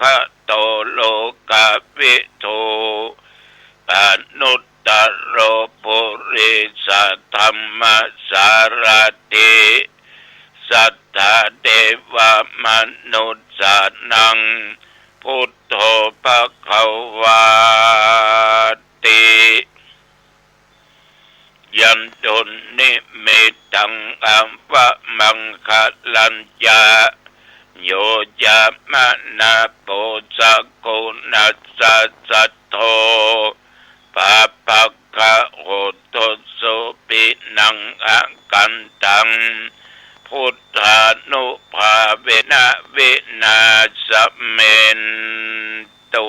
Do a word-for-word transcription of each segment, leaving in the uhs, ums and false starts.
คโต โลกวิทู อนุตตโร ปุริสธัมมสารถิ สัทธาเทวมนุสสานัง พุทโธ ภะคะวาติ ยันตุนนิมิตตัง อวะมังคะลัญจะ โยจะมะนาโป สักขุณัสสะ สัทโธ ปาปะกะโห ตุสุขินัง อกันตัง พุทธานุภาเวนะ วินาสเมนตุ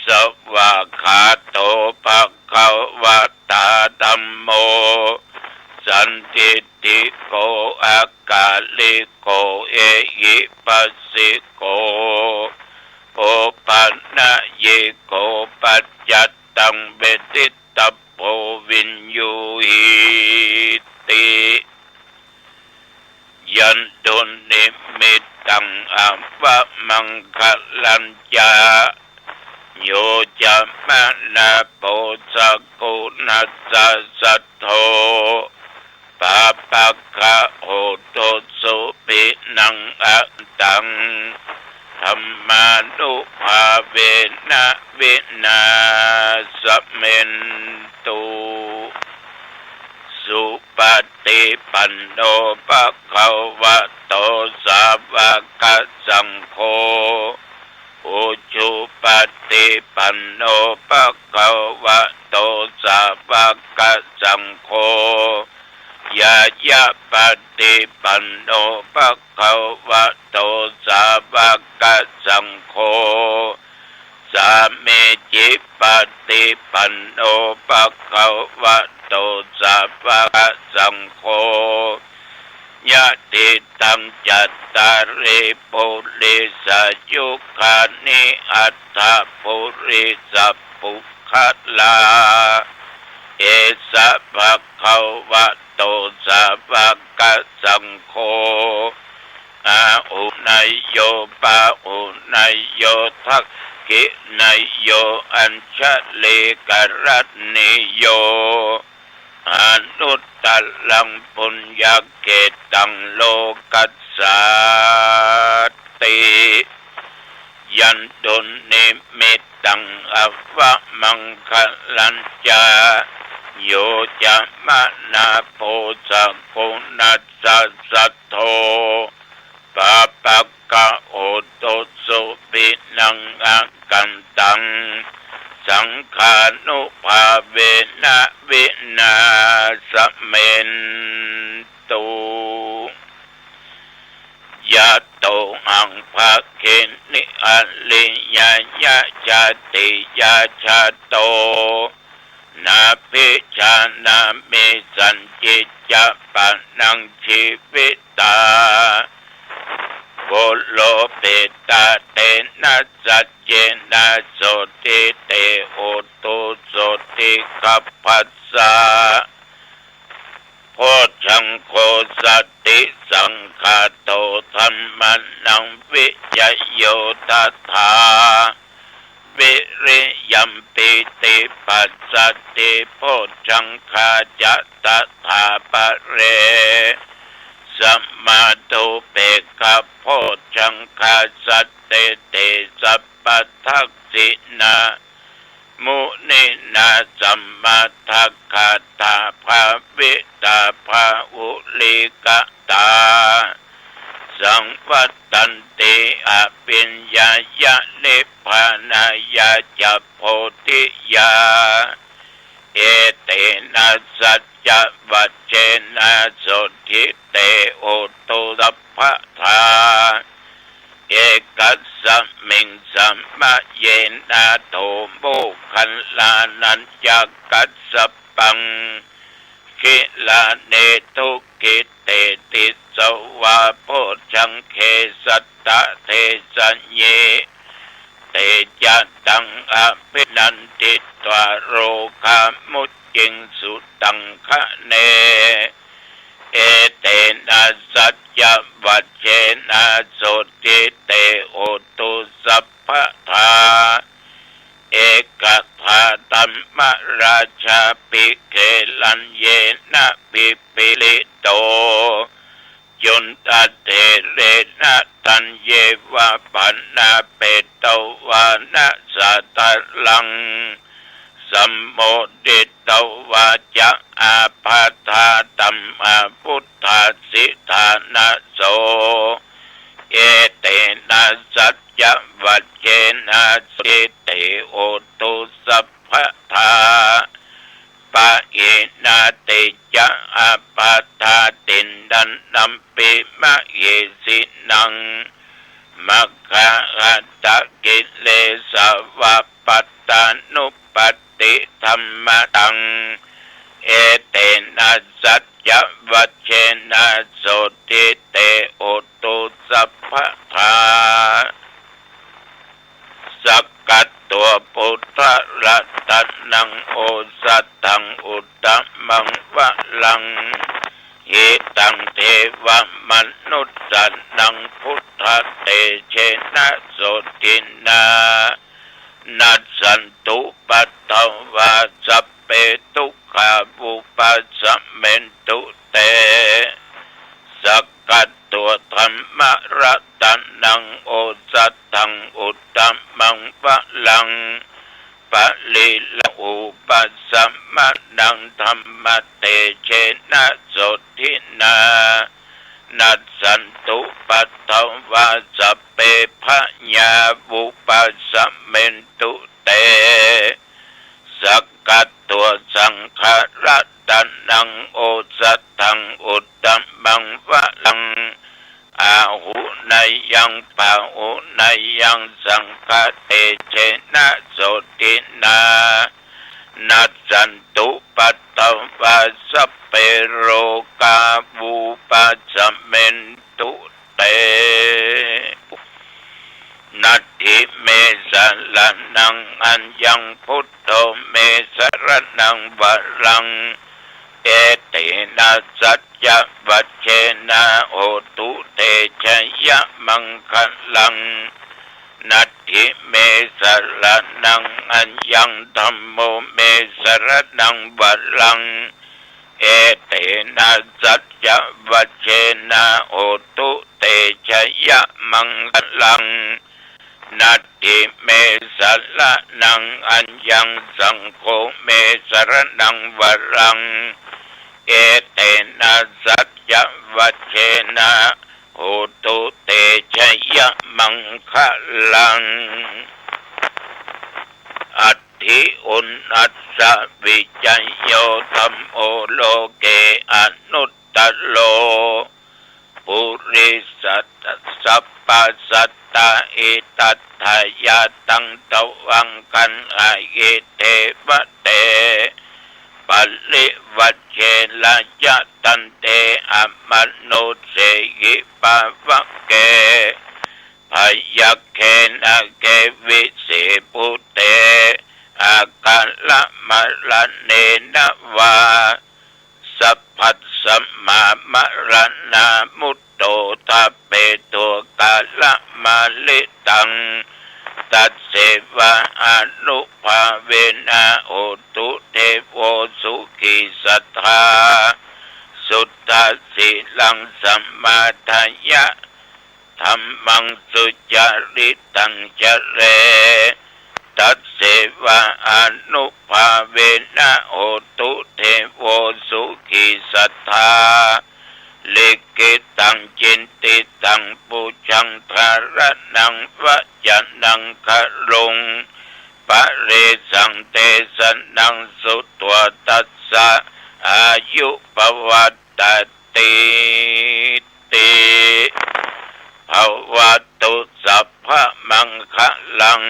สวากขาโต ภะคะวะตา ธัมโม สันทิฏฐิโก อะกาลิโก เอหิปัสสิโก โอปะนะยิโก ปัจจัตตัง เวทิตตโพ วิญญูหิติ ยันตุนนิมิตตัง อวะมังคะลัญจะ โยจะมะนาโป สักขุณัสสะ สัทโธ ปาปะกะโห ตุสุขินัง อกันตัง ธัมมานุภาเวนะ วินาสเมนตุ สุปฏิปันโน ภะคะวะโต สาวะกะสังโฆ อุจุปฏิปันโน ภะคะวะโต สาวะกะสังโฆ ญาญาปฏิปันโน ภะคะวะโต สาวะกะสังโฆ สามีจิปฏิปันโน ภะคะวะโต สาวะกะสังโฆ ยะถิตัง จัตตาริ ปุริสายุคานิ อัตถะ ปุริสะปุคคลา เอสะ ภะคะวะโต สาวะกะสังโฆ อาหุเนยโย ปาหุเนยโย ทักขิเนยโย อัญชลีกะรัตนีโย อนุตตรัง ปุญญะเขตัง โลกัสสาติ ยันตุนนิมิตตัง อวะมังคะลัญจะ โยจะมะนาโป สักขุณัสสะ สัทโธ ปาปะกะโห ตุสุขินัง อกันตัง สังฆานุภาเวนะ วินาสเมนตุ ยะโตหัง ภะคะเน อะริยะยะ ชาติยะชาโต นาภิชานามิ สัญญิจจะปะนัง จีวิตา โวโรปิตา เตนะ สัจเจนะ โสตถิ เต โหตุ โสตถิ คัพพะสสะ โพชฌังโฆ สัตติสังขาโต ธัมมานัง วิจโย ตถา วิริยัม ปีติ ปัสสัตถิ โพชฌังคา จะ ตถา ปะเร สะมาธุ เปกขะ โพชฌังคา สัตเต เต สัพพะทักขิณา มุนินา สัมมาทักขาตา ภาวิตา พาหุลีกตา สังวัตตันติ อภิญญายะ นิพพานายะ จะ โพธิยา เอเตนะ สัจจวัจเจนะ โสตถิ เต โหตุ สัพพะทา เอกัสสะมิง สะมะเยนะ โถ โมคคัลลานัญจะกัสสะปัง กิลาเน ทุกขิเต ติสสะวา โพชฌังเข สัตตะ เทสะเย เตจะ ตัง อภินันทิตวา โรคา มุจจิงสุตัง คะเน Etena saccavajjena sotthi te hotu sabbadā. Ekadā dhammarājāpi gelaññenābhipīḷito, cundattherena taññeva bhaṇāpetvāna sādaraṃ, sammoditvā ca ābādhā tamhā vuṭṭhāsi ṭhānaso. Etena saccavajjena sotthi te hotu sabbadā. Pahīnā te ca ābādhā tiṇṇannampi mahesinaṃ, maggāhatakilesā va pattānuppattidhammataṃ. Etena saccavajjena sotthi te hotu sabbadā. Sakkatvā buddharatanaṃ osathaṃ uttamaṃ varaṃ, hitaṃ devamanussānaṃ buddhatejena sotthinā, nassantupaddavā sabbe dukkhā vūpasamentu te. Sakkatvā dhammaratanaṃ osathaṃ uttamaṃ varaṃ, pariḷāhūpasamanaṃ dhammatejena sotthinā, nassantupaddavā sabbe bhayā vūpasamentu te. Sakkatvā saṅgharatanaṃ osathaṃ uttamaṃ varaṃ, āhuneyyaṃ pāhuneyyaṃ saṅghatejena sotthinā, nassantupaddavā sabbe rogā vūpasamentu te. Natthi me saraṇaṃ aññaṃ, buddho me saraṇaṃ varaṃ, etena saccavajjena hotu te jayamaṅgalaṃ. Natthi me saraṇaṃ aññaṃ, dhammo me saraṇaṃ varaṃ, etena saccavajjena hotu te jayamaṅgalaṃ. Natthi me saraṇaṃ aññaṃ, saṅgho me saraṇaṃ varaṃ, etena saccavajjena hotu te jayamaṅgalaṃ. Atthi uṇhissa vijayo dhammo loke anuttaro, purisattapasattāhi, tattha yā taṃ tvaṃ gaṇhāhi devate. Parivajje rājadaṇḍe amanussehi pāvake, byagghe nāge vise bhūte akālamaraṇena vā, sabbasmā maraṇā mutto ṭhapetu kālamāritaṃ. Tasseva ānubhāvena hotu devo sukhī sadā. Suddhasīlaṃ samādāya dhammaṃ sucaritaṃ care, tasseva ānubhāvena hotu devo sukhī sadā. Likkhitaṃ cintitaṃ pūjaṃ dhāraṇaṃ vācanaṃ garuṃ, paresaṃ desanaṃ sutvā tassa āyu pavaḍḍhatīti. Bhavatu sabbamaṅgalaṃ,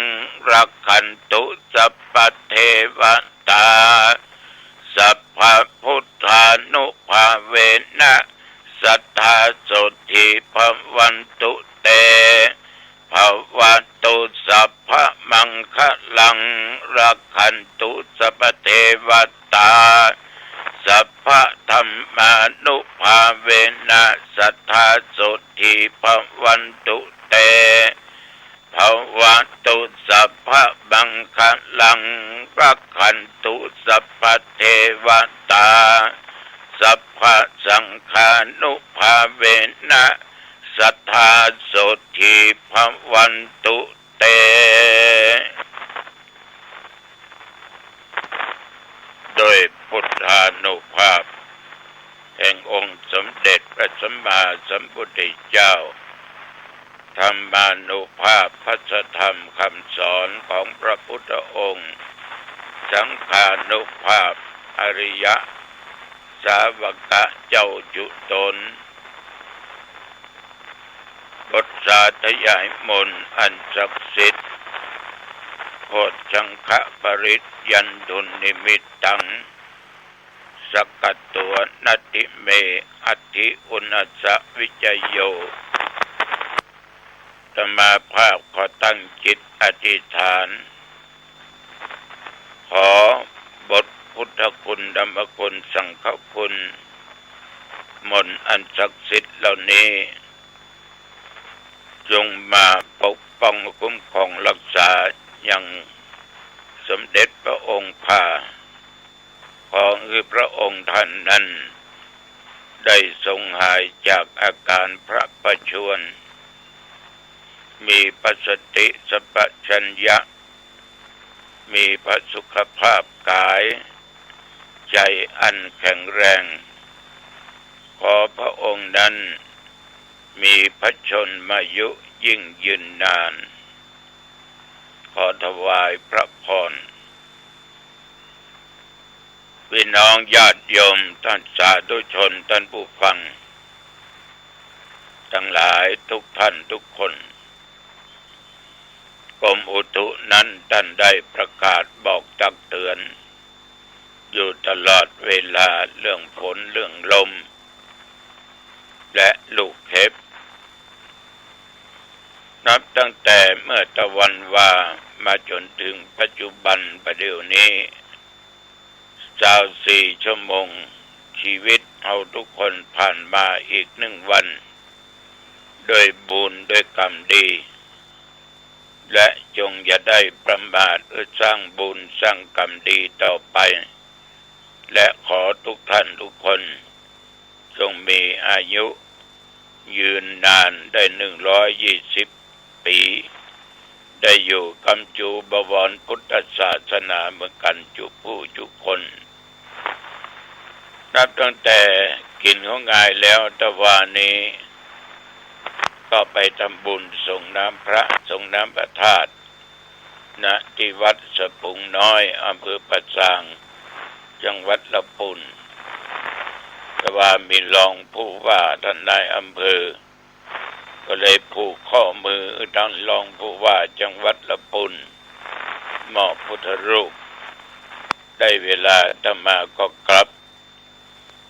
rakkhantu sabbadevatā, sabbabuddhānubhāvena sadā sotthī bhavantu te. Bhavatu sabbamaṅgalaṃ, rakkhantu sabbadevatā, sabba- dhammānubhā- อาสดถีภวันตุเต ด้วยพุทธานุภาพแห่งองค์สมเด็จพระสัมมาสัมพุทธเจ้า ธรรมานุภาพพระธรรมคำสอนของพระพุทธองค์ สังฆานุภาพอริยสาวกะเจ้าจุตน บทสาธยายมนต์อันศักดิ์สิทธิ์ โพชฌังคปริตยันตุนนิมิตตัง สักกัตตัวนัตถิเม อัตถิอุณสวิจโย อาตมาภาพขอตั้งจิตอธิษฐาน ขอบทพุทธคุณ ธรรมคุณ สังฆคุณ มนต์อันศักดิ์สิทธิ์เหล่านี้ จงมาปกป้องคุ้มครองรักษายังสมเด็จพระองค์ข้า ขอให้พระองค์ท่านนั้น ได้ทรงหายจากอาการพระประชวร มีพระสติสัมปชัญญะ มีพระสุขภาพกายใจอันแข็งแรง ขอพระองค์นั้นมีพระชนมายุยิ่งยืนนาน ขอถวายพระพร พี่น้องญาติโยม ท่านสาธุชน ท่านผู้ฟังทั้งหลายทุกท่านทุกคน กรมอุตุนั้นท่านได้ประกาศบอกตักเตือนอยู่ตลอดเวลาเรื่องฝนเรื่องลม และลูกเห็บ นับตั้งแต่เมื่อตะวันวามาจนถึงปัจจุบันประเดี๋ยวนี้ ซาวสี่ชั่วโมง ชีวิตเฮาทุกคนผ่านมาอีกหนึ่งวัน ด้วยบุญด้วยกรรมดี และจงอย่าได้ประมาทเพื่อสร้างบุญสร้างกรรมดีต่อไป และขอทุกท่านทุกคน จงมีอายุยืนนานได้หนึ่งร้อยยี่สิบปี ได้อยู่กำจูบวรพุทธศาสนาเหมือนกันจุผู้จุคน นับตั้งแต่กิ๋นข้าวงายแล้วตะวานี้ ก็ไปทำบุญสรงน้ำพระ สรงน้ำพระธาตุ ณ ที่วัดสะพุงน้อย อำเภอป่าซาง จังหวัดละปูน แต่ว่ามีรองผู้ว่าท่านนายอำเภอ ก็เลยผูกข้อมือท่านรองผู้ว่าจังหวัดละปูน มอบพุทธรูป ได้เวลาอาตมาก็กลับ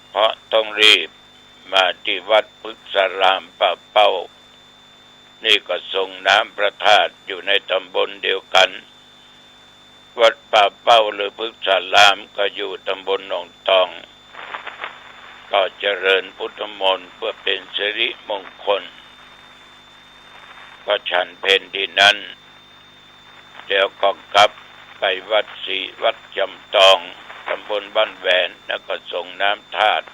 เพราะต้องรีบมาที่วัดพฤกษารามป่าเป้า นี่ก็สรงน้ำพระธาตุอยู่ในตำบลเดียวกัน วัดป่าเป้าหรือพฤกษารามก็อยู่ตำบลหนองตอง ก็เจริญพุทธมนต์เพื่อเป็นสิริมงคล ก็ฉันเพลที่นั่น แล้วก็กลับไปวัดศรี วัดจำตอง ตำบลบ้านแหวน แล้วก็สรงน้ำธาตุ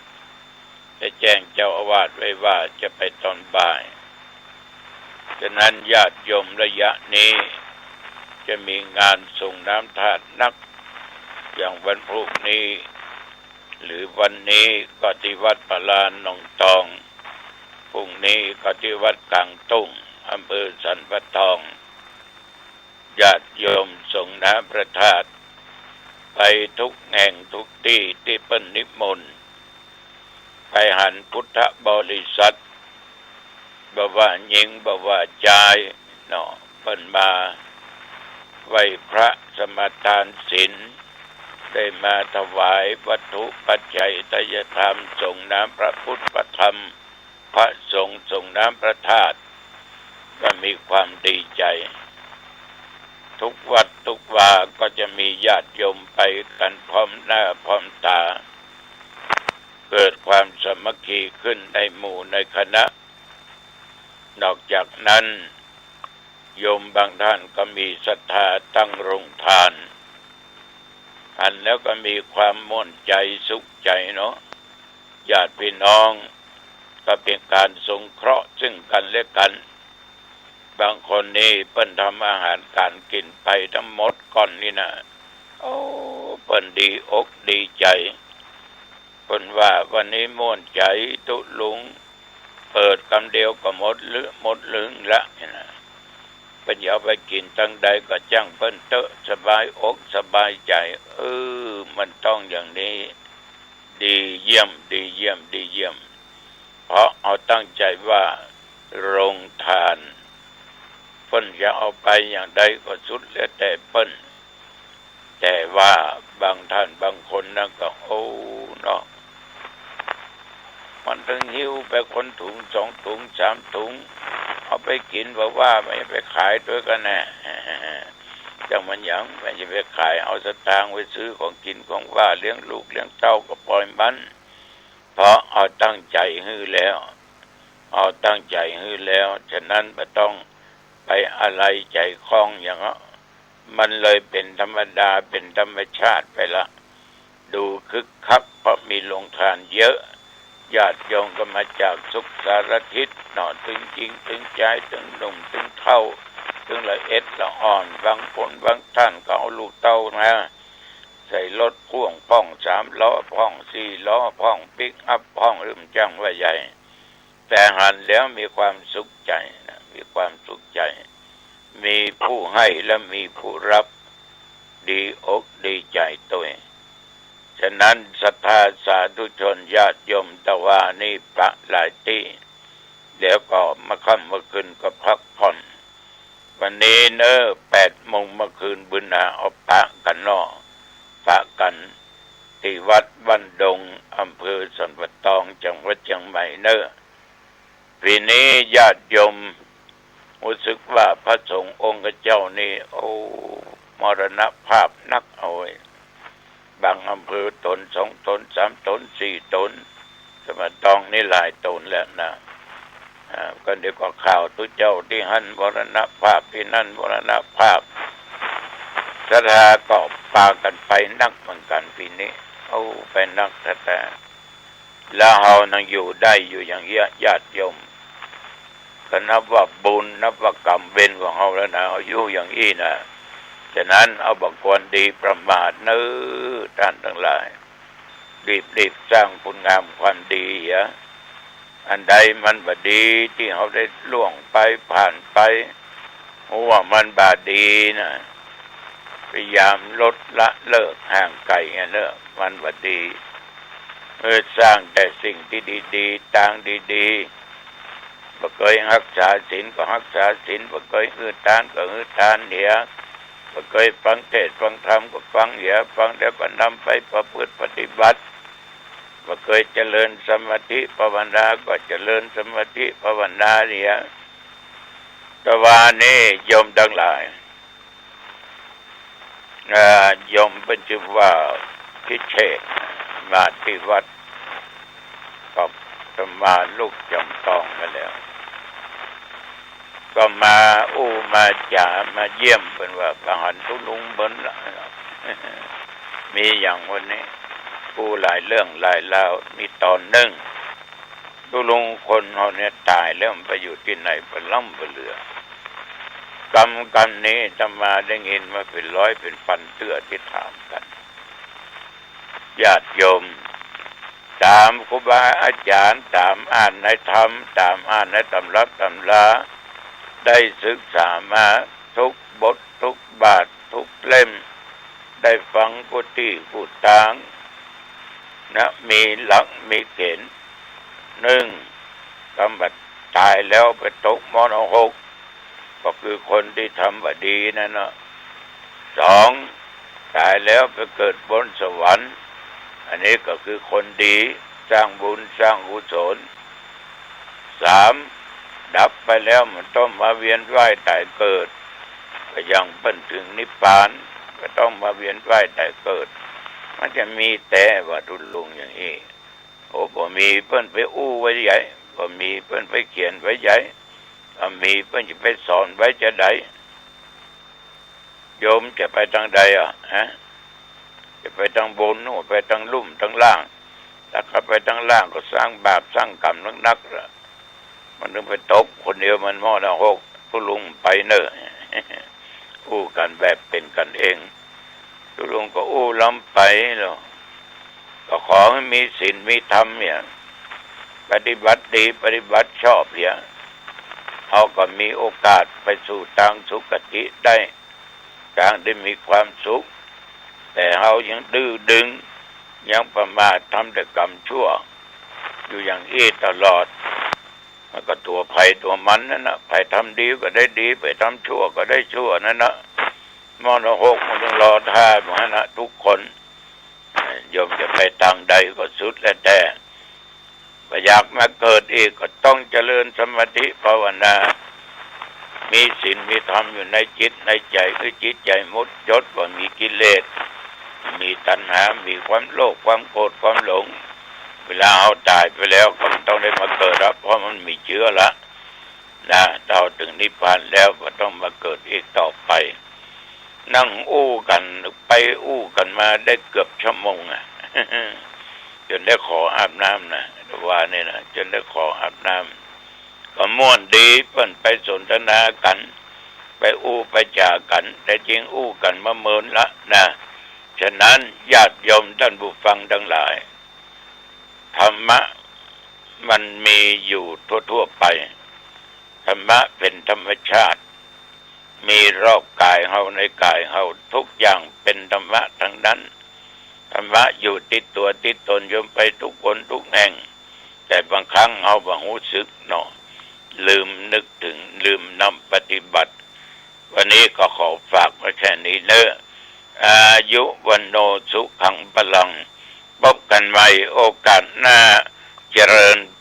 และแจ้งเจ้าอาวาสไว้ว่าจะไปตอนบ่าย ฉะนั้นญาติโยมระยะนี้จะมีงานสรงน้ำธาตุนัก อย่างวันพรุ่งนี้ หรือวันนี้ก็ที่วัดป่าลานหนองตอง พรุ่งนี้ก็ที่วัดกลางตุ้ง อำเภอสันป่าตอง ญาติโยมสรงน้ำพระธาตุไปทุกแห่งทุกตี้ที่เปิ้นนิมนต์ ไปหันพุทธบริษัท บ่ว่าญิงบ่ว่าจายเนาะ เปิ้นมาไหว้พระสมาทานศีล ได้มาถวายวัตถุปัจจัยทายธรรม สรงน้ำพระพุทธพระธรรม พระสงฆ์สรงน้ำพระธาตุ ก็มีความดีใจ ทุกวัดทุกวาก็จะมีญาติโยมไปกันพร้อมหน้าพร้อมต๋า เกิดความสามัคคีขึ้นในหมู่ในคณะ นอกจากนั้น โยมบางท่านก็มีศรัทธาตั้งโรงทาน หันแล้วก็มีความม่วนใจ๋สุขใจ๋เนาะ ญาติพี่น้อง ก็เป๋นก๋านสงเคราะห์ซึ่งกั๋นและกั๋น บางคนนี่เปิ้นทำอาหารก๋านกิ๋นไปตึงหมดก่อนนี่นะ โอ้ เปิ้นดีอกดีใจ๋ เปิ้นว่าวันนี้ม่วนใจ๋ตุ๊ลุง เปิดกำเดียวก็หมดลึ หมดลึงละนี่นะ เปิ้นจะเอาไปกิ๋นตังใดก็จ้างเปิ้นเต๊อะ สบายอกสบายใจ๋ เออ มันต้องอย่างนี้ ดีเยี่ยม ดีเยี่ยม ดีเยี่ยม เพราะเอาตั้งใจ๋ว่าโรงทาน เปิ้นจะเอาไปอย่างใดก็สุดแล้วแต่เปิ้น แต่ว่าบางท่านบางคนนะก็ โอ้ เนาะ มันตึงหิ้วไปคนถุงสองถุงสามถุง เอาไปกิ๋นบ่ว่า บ่ไปขายตวยกั๋นแน่ จ้างมันหยัง บ่จะไปขาย เอาสตางค์ไปซื้อของกิ๋นของว่า เลี้ยงลูกเลี้ยงเต้าก็ปล่อยมัน เพราะเอาตั้งใจ๋หื้อแล้ว เอาตั้งใจ๋หื้อแล้ว ฉะนั้นบ่ต้องไปอะไหลใจ๋ข้องหยังอะ มันเลยเป๋นธรรมดา เป๋นธรรมชาติไปละ ดูคึกคัก เพราะมีโรงทานเยอะ ญาติโยมก็มาจากสุขสารทิศ เนาะ ตึงจิ๋งตึงจาย ตึงหนุ่มตึงเฒ่า ตึงละเอ็ดละอ่อน บางคนบางท่านก็เอาลูกเต้ามา ใส่รถพ่วงพ่อง สามล้อพ่อง สี่ล้อพ่อง ปิกอัพพ่อง อืม จ้างว่าใหญ่ แต่หันแล้วมีความสุขใจ๋นะ มีความสุขใจ๋ มีผู้ให้และมีผู้รับ ดีอกดีใจ๋ตวย ฉะนั้นศรัทธาสาธุชนญาติโยมตะวานี่ปะหลายตี้ แล้วก็เมื่อค่ำเมื่อคืนก็พักผ่อน วันนี้เน้อ แปดโมงเมื่อคืน บ่านาเอาปะกั๋นเนาะ ปะกั๋นตี้วัดบ้านดง อำเภอสันป่าตอง จังหวัดเจียงใหม่เน้อ ปี๋นี้ญาติโยม ฮู้สึกว่าพระสงฆ์องค์เจ้านี่ โอ้ มรณภาพนักเอาเว้ย บางอำเภอต๋นสองต๋นสามต๋นสี่ต๋น สันป่าตองนี่หลายต๋นแล้วนะ อ่า ก็เดี๋ยวก็ข่าวตุ๊เจ้าตี้หั้นมรณภาพ ตี้นั่นมรณภาพ ศรัทธาก็ปากั๋นไปนักเหมือนกั๋นปี๋นี้ โอ้ ไปนักแต๊ๆ แล้วเฮายังอยู่ได้อยู่อย่างเยียะ ญาติโยม ก็นับว่าบุญ นับว่ากรรมเวรของเฮาแล้วนะ เฮาอยู่อย่างอี้นะ ฉะนั้นเฮาบ่ควรดีประมาทเน้อ ต้านตังหลาย รีบๆ สร้างคุณงามความดีเหีย อันใดมันบ่ดีตี้เฮาได้ล่วงไปผ่านไป ฮู้ว่ามันบ่ดีนะ พยายามลดละเลิกห่างไก๋หั้นเน้อ มันบ่ดี เออ สร้างแต่สิ่งตี้ดีๆ ตางดีๆ บ่เกยฮักษาศีลก็ฮักษาศีล บ่เกยหื้อตานก็หื้อตานเหีย บ่เกยฟังเทศน์ฟังธรรมก็ฟังเหีย ฟังแล้วก็นำไปประพฤติปฏิบัติ บ่เกยเจริญสมาธิภาวนาก็เจริญสมาธิภาวนาเหีย ตะวานี่โยมตังหลาย อ่า โยมเปิ้นจื้อว่าพิเชษ มาตี้วัด ก็อาตมาลุกจากตองมาแล้ว ก็มาอู้มาจ๋ามาเยี่ยม เปิ้นว่าบ่หันตุ๊ลุงเปิ้นละ มีอย่างวันนี้ อู้หลายเรื่องหลายราว มีต๋อนนึ่ง ตุ๊ลุงคนเฮาเนี่ยต๋ายแล้วมันไปอยู่ตี้ไหน บ่ล้ำบ่เหลือ กำ กำนี้อาตมาได้ยินมาเป๋นร้อยเป๋นปันเตื้อตี้ถามกั๋น ญาติโยม ต๋ามครูบาอาจ๋ารย์ ต๋ามอ่านในธรรม ต๋ามอ่านในต๋ำรับต๋ำรา ได้ศึกษามาทุกบททุกบาททุกเล่ม ได้ฟังกู้ตี้กู้ตาง นะ มีหลักมีเก๋ณฑ์ นึ่ง กำว่าต๋ายแล้วไปตกมรหก ก็คือคนตี้ทำบ่ดีนั่นนะ สอง ต๋ายแล้วไปเกิดบนสวรรค์ อันนี้ก็คือคนดี สร้างบุญสร้างกุศล สาม ดับไปแล้วมันต้องมาเวียนว่ายต๋ายเกิด ก็ยังเปิ้นเถิงนิพพาน ก็ต้องมาเวียนว่ายต๋ายเกิด มันจะมีแต๊บ่ตุ๊ลุงอย่างอี้ โอ้ บ่มีเปิ้นไปอู้ไว้ใหญ่ บ่มีเปิ้นไปเขียนไว้ใหญ่ บ่มีเปิ้นจะไปสอนไว้จาใด โยมจะไปตางใดอะ ฮะ จะไปตางบน ไปตางลุ่มตางล่าง ถ้าเข้าไปตางล่างก็สร้างบาปสร้างกรรมนักๆ ละ มันถึงไปตกคนเดียวมันหม้อนรก ตุ๊ลุงไปเน่อ อู้กั๋นแบบเป๋นกั๋นเอง ตุ๊ลุงก็อู้ลำไปแล้ว ก็ขอหื้อมีศีลมีธรรมเนี่ย ปฏิบัติดีปฏิบัติชอบเนี่ย เฮาก็มีโอกาสไปสู่ตางสุคติได้ ตางตี้มีความสุข แต่เฮายังดื้อดึง ยังประมาททำแต่กรรมชั่ว อยู่อย่างอี้ตลอด มันก็ตั๋วใผตั๋วมันนั่นนะ ใผทำดีก็ได้ดี ใผทำชั่วก็ได้ชั่วนั่นนะ หม้อนรกมันต้องรอท่าหมดนะทุกคน โยมจะไปตางใดก็สุดแล้วแต่ บ่อยากมาเกิดอีกก็ต้องเจริญสมาธิภาวนา มีศีลมีธรรมอยู่ในจิตในใจ๋ คือจิตใจ๋หมดจด บ่มีกิเลส มีตัณหา มีความโลภ ความโกรธ ความหลง เวลาเฮาต๋ายไปแล้วก็บ่ต้องได้มาเกิดละ เพราะมันมีเจื้อละ นะ เฮาเถิงนิพพานแล้วบ่ต้องมาเกิดอีกต่อไป นั่งอู้กั๋นไปอู้กั๋นมาได้เกือบชั่วโมงอะ จ๋นได้ขออาบน้ำนะ ว่านี่นะ จ๋นได้ขออาบน้ำ ก็ม่วนดี เปิ้นไปสนทนากั๋น ไปอู้ไปจ๋ากั๋น แต่จริงอู้กั๋นมาเมินละนะ ฉะนั้นญาติโยมต้านผู้ฟังตังหลาย ธรรมะมันมีอยู่ทั่วๆ ไป ธรรมะเป๋นธรรมชาติ มีรอบก๋ายเฮาในก๋ายเฮา ทุกอย่างเป๋นธรรมะตังนั้น ธรรมะอยู่ติดตั๋วติดตนโยมไปทุกคนทุกแห่ง แต่บางครั้งเฮาบ่ฮู้สึกเนาะ ลืมนึกเถิง ลืมนำปฏิบัติ วันนี้ก็ขอฝากไว้แค่นี้เน่อ อายุ วัณโณ สุขัง พลัง พบกั๋นใหม่โอกาสหน้า เจริญ